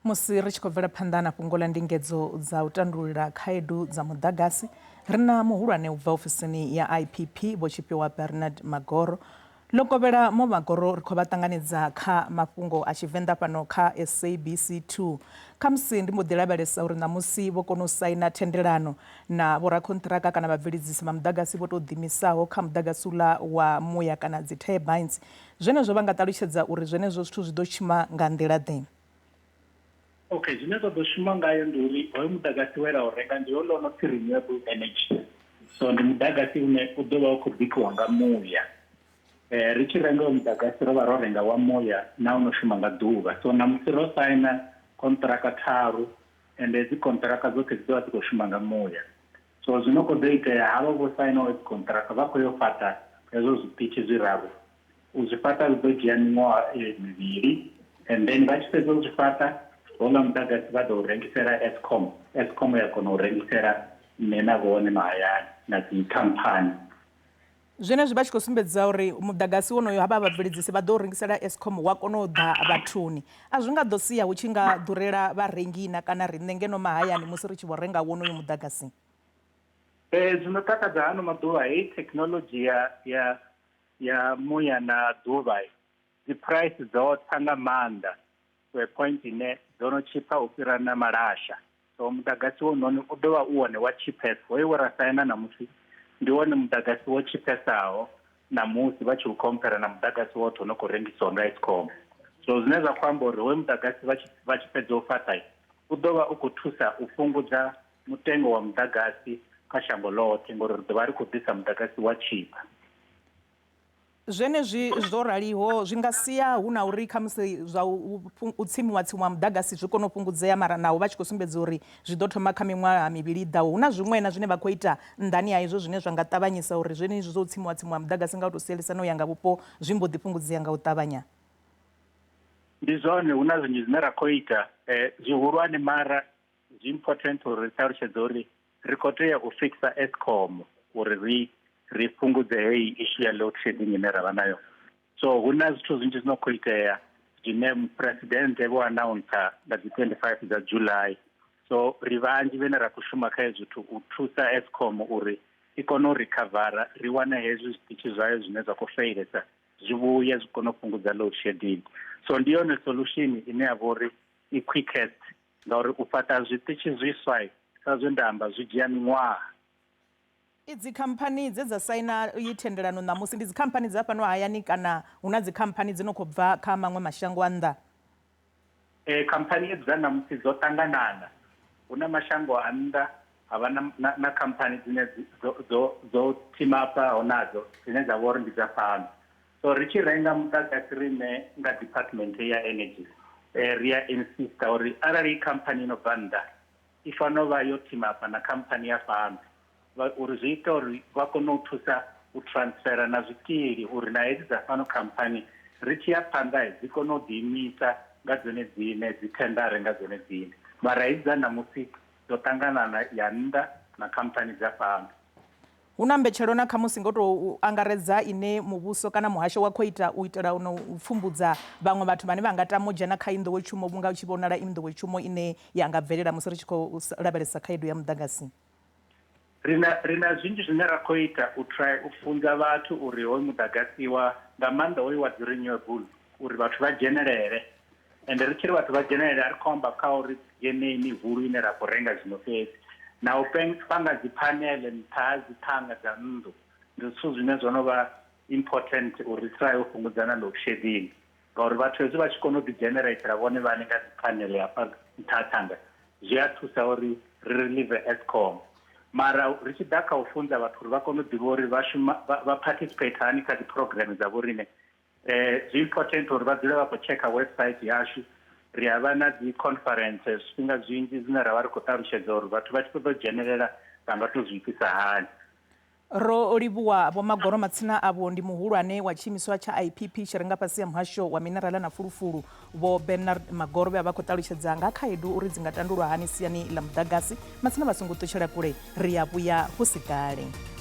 Musi ri tshi khou bvela phanḓa na fhungo ḽa ndingedzo dza u tandulula khaedu dza muḓagasi, ri na muhulwane u bva ofisini ya IPP Vho Tshifhiwa Bernard Magoro. Ḽo kovhela Mo Magoro ri khou vha ṱanganedza kha mafhungo a Tshivenḓa fhano kha SABC 2. Khamusi ndi mbo ḓi lavhelesa uri ṋamusi vho kona u saina thendelano na vhorakhonṱhiraka kana vhabveledzisi vha muḓagasi vho tou ḓimisaho kha muḓagasi uḽa wa muya kana dzi turbines. Zwenezwo vha nga ṱalutshedza uri zwenezwo zwithu zwi ḓo shuma nga nḓila ḓe? Okay, zwine zwa ḓo shuma ngayo ndi uri hoyo muḓagasi we ra u renga ndi houḽa o no pfi renewable energy so ndi muḓagasi une u ḓo vha u khou bikiwa nga muya eh, ri tshi renga hoyo muḓagasi ro vha ro renga wa muya na u no shuma nga ḓuvha so namusi ro saina konṱiraka tharu ende hedzi konṱiraka dzoṱhe dzi ḓo vha dzi khou shuma nga muya so zwino khou ḓo itea havha vho sainaho hedzi konṱiraka vha khou yo fhaṱa hezwo zwiṱitshi zwiraru U zwi fhaṱa zwi ḓo dzhia miṅwaha mivhili and then vha tshi fhedza u zwi fhaṱa houḽa muḓagasi vha ḓo u rengisela Eskom, Eskom ya kona u rengisela nṋe na vhone mahayani na dzi khamphani. Zwenezwi vha tshi khou sumbedza uri muḓagasi wonoyo havha vhabveledzisi vha ḓo u rengisela Eskom wa kona u ḓa vhathuni. A zwi nga ḓo sia hu tshi nga ḓurela vharengi na kana riṋe ngeno mahayani musi ri tshi vho renga wonoyu muḓagasi? Ee, zwi no takadza hano maḓuvha heyi thekinoḽodzhi ya ya ya muya na ḓuvha dzi price dzo tsa nga maanḓa to a point ine dzo no tshipha u fhira na malasha so muḓagasi wononi u ḓo vha u wone wa cheapest hoyo we ra saina ṋamusi ndi wone muḓagasi wo tshiphesaho ṋamusi vha tshi u compare na muḓagasi woṱhe u no khou rengisiwa nga Eskom so zwine zwa khou amba uri hoyo muḓagasi vha tshi fhedza u fhaṱa u ḓo vha u khou thusa u fhungudza mutengo wa muḓagasi kha shango ḽoṱhe ngori ri ḓo vha ri khou ḓisa muḓagasi wa tshipha. Zwenezwi zwo raliho zwi nga sia hu na uri khamusi zwa u tsimiwa tsimiwa muḓagasi zwi kone u fhungudzea mara naho vha tshi khou sumbedza uri zwi ḓo thoma kha miṅwaha mivhili i ḓaho hu na zwiṅwe na zwine vha khou ita nnḓani ha izwo zwine zwa nga ṱavhanyisa uri zwenezwi zwa u tsimiwa tsimiwa muḓagasi nga u tou sielisana u ya nga vhupo zwi mbo ḓi fhungudzea nga u ṱavhanya. Ndi zwone hu na zwinzhi zwine ra khou ita zwihulwane mara Zwi important uri ri ṱalutshedze uri ri khou tea u fixa Eskom uri ri ri fhungudze heyi issue ya load shedding ine ra vha nayo. So hu na zwithu zwinzhi zwino khou itea zwine muphuresidennde vho announcer nga dzi 25 dza July. So ri vhanzhi vhane ra khou shuma kha hezwi zwithu u thusa Eskom uri i kone u rikhavara ri wane hezwi zwiṱitshi zwayo zwine zwa khou feilesa zwi vhuye zwi kone u fhungudza load shedding. So ndi yone solution ine ya vha uri i quickest Ngauri u fhaṱa zwiṱitshi zwiswa, sa zwe nda amba, zwi dzhia miṅwaha. Idzi khamphani dze dza saina iyi thendelano ṋamusi ndi dzikhamphani dza fhano hayani kana hu na dzikhamphani dzi no khou bva kha maṅwe mashango a nnḓa? Ee, khamphani hedzi dza ṋamusi dzo ṱanganana. Hu na mashango a nnḓa, ha vha na, na, na khamphani dzine dzo, dzo, dzo thimaphaho nadzo dzine dza vha uri ndi dza fhano. So ri tshi renga muḓagasi riṋe nga department ya energy ri a insista uri arali i khamphani i no bva nnḓa i fanela u vha yo team-apa na khamphani ya fhano uri zwi ita uri vha kone u thusa u transfera na zwikili uri na hedzi dza fhano khamphani ri tshi ya phanḓa dzi kone u ḓiimisa nga dzone dziṋe dzi thendare nga dzone dziṋe. Mara hedzi dza ṋamusi dzo ṱanganana ya nnḓa na khamphani dza fhano. Hu na mbetshelo na khamusi ngo tou angaredza ine muvhuso kana muhasho wa khou ita u itela u pfumbudza vhaṅwe vhathu vhane vha nga tama u dzhena kha iyi nḓowetshumo vhunga u tshi vhonala i nḓowetshumo ine ya nga bvelela musi ri tshi khou lavhelesa khaedu ya muḓagasi? Ri na ri na zwinzhi zwine ra khou ita u try u funza vhathu uri hoyu muḓagasi wa nga maanḓa hoyu wa dzi renewable uri vhathu vha dzhenelele Ende ri tshi ri vhathu vha dzhenelele a ri khou amba kha uri yeneyi mihulu ine ra khou renga zwino fhedzi na u panga dzi phaneḽe nṱha ha dzi ṱhanga dza nnḓu ndi zwithu zwine zwo no vha important uri ri try u fhungudza na load shedding ngauri vhathu hezwi vha tshi kona u ḓi dzhenereithela vhone vhaṋe nga dzi phaneḽe hafha nṱha ha ṱhanga zwi a thusa uri ri relieve Eskom. Mara ri tshi ḓa kha u funza vhathu uri vha kone u ḓivha uri vha shuma vha participate hani kha dzi program dza vhoriṋe Zwi important uri vha dzule vha khou tshekha website yashu, ri a vha na dzi conference zwifhinga zwinzhi zwine ra vha ri khou ṱalutshedza uri vhathu vha tshi ṱoḓa u dzhenelela vha nga tou zwi itisa hani. Ro livhuwa Vho Magoro matsina avho ndi muhulwane wa tshiimiswa tsha IPP tshi re nga fhasi ha muhasho wa minerala na fulufulu Vho Bernard Magoro vhe vha vha khou ṱalutshedza nga khaedu uri dzi nga tandulwa hani siani ḽa muḓagasi. Matsina vha songo ṱutshela kule ri a vhuya hu si kale.